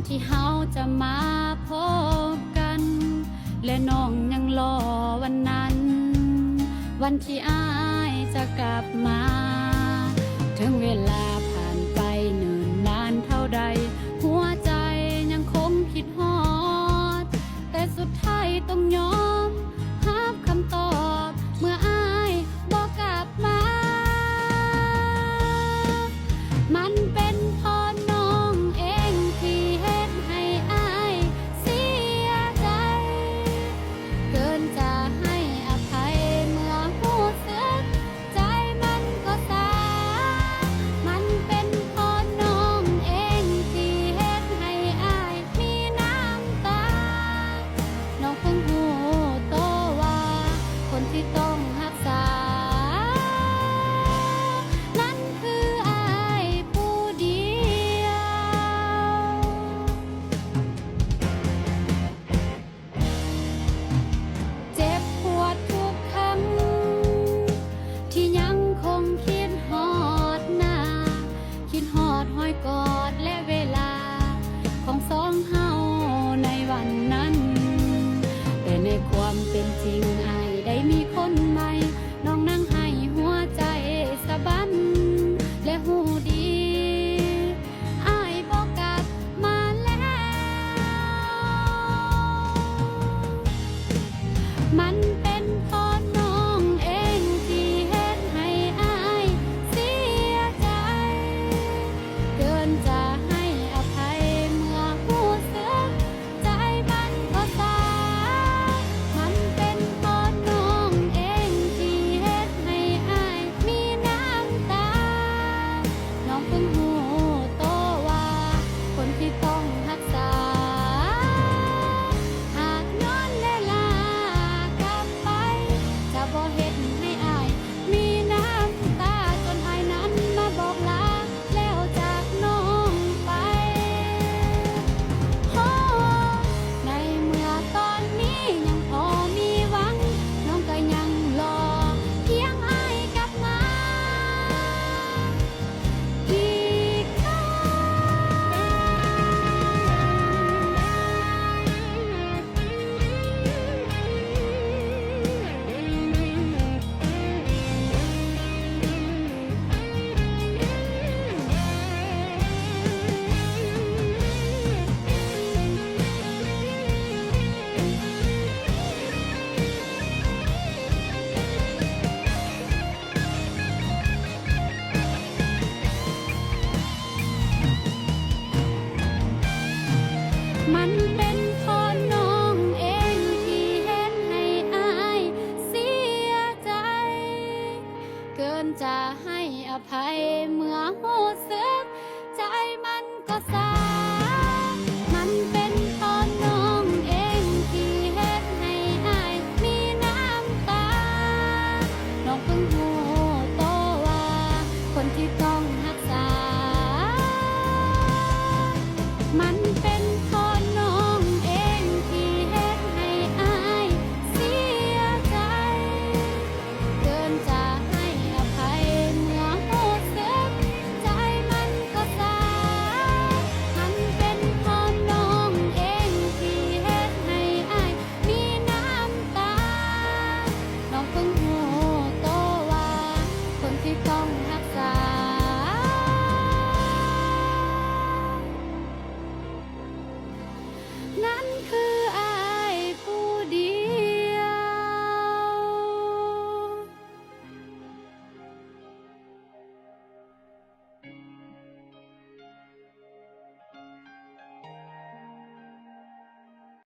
ທີ່ເຮົາຈະມາພົບກັນ ແລະ ນ້ອງຍັງລໍວັນນັ້ນ ວັນທີ່ອ້າຍຈະກັບມາ. ເຖິງເວລາຜ່ານໄປເນີນນານເທົ່າໃດ ຫົວໃຈຍັງຄົງຄິດຮອດ ແຕ່ສຸດທ້າຍຕ້ອງຍອມຮັບຄຳຕອບ ເມື່ອອ້າຍບໍ່ກັບມາ. ມັນເປັນເພາະນ້ອງເອງທີ່ເຮັດໃຫ້ອ້າຍເສຍໃຈ ເກີນຈະໃຫ້ອະໄພ ເມື່ອຮູ້ສຶກໃຈມັນກໍຊາ. ມັນເປັນເພາະນ້ອງເອງທີ່ເຮັດໃຫ້ອ້າຍມີນ້ຳຕາ ນ້ອງເພິ່ງຮູ້ໂຕວ່າ ຄົນທີ່ຕ້ອງຮັກສາ ນັ້ນຄືອ້າຍຜູ້ດຽວ. ເຈັບປວດທຸກຄັ້ງ ທີ່ຍັງຄົງຄິດຮອດໜ້າ ຄິດຮອດຮອຍກອດ ແລະ ເວລາຂອງສອງເຮົາໃນວັນນັ້ນ. ແຕ່ໃນຄວາມເປັນຈິງ ອ້າຍໄດ້ມີຄົນໃໝ່ ນ້ອງນັ່ງໄຫ້ຫົວໃຈສະບັ້ນ ແລະ ຮູ້ດີ ອ້າຍບໍ່ກັບມາແລ້ວ. ມັນເປັນເພາະນ້ອງເອງທີ່ເຮັດໃຫ້ອ້າຍເສຍໃຈ ເກີນຈະໃຫ້ອະໄພ ເມື່ອຮູ້ສຶກໃຈມັນກໍຊາ. ມັນເປັນເພາະນ້ອງເອງທີ່ເຮັດໃຫ້ອ້າຍມີນ້ຳຕາ ນ້ອງເພິ່ງຮູ້ໂຕວ່າ ຄົນທີ່ຕ້ອງຮັກສາ ຫາກຍ້ອນເວລາກັບໄປ ຈະບໍ່ເຮັດໃຫ້ອ້າຍມີນ້ຳຕາ ຈົນອ້າຍນັ້ນມາບອກລາ ແລ້ວຈາກນ້ອງໄປ. ໂຮ ໃນເມື່ອຕອນນີ້ຍັງພໍມີຫວັງ ນ້ອງກໍຍັງລໍພຽງອ້າຍກັບມາອີກຄັ້ງ. ມັນເປັນເພາະນ້ອງເອງທີ່ເຮັດໃຫ້ອ້າຍເສຍໃຈ ເກີນຈະໃຫ້ອະໄພ ເມື່ອຮູ້ສຶ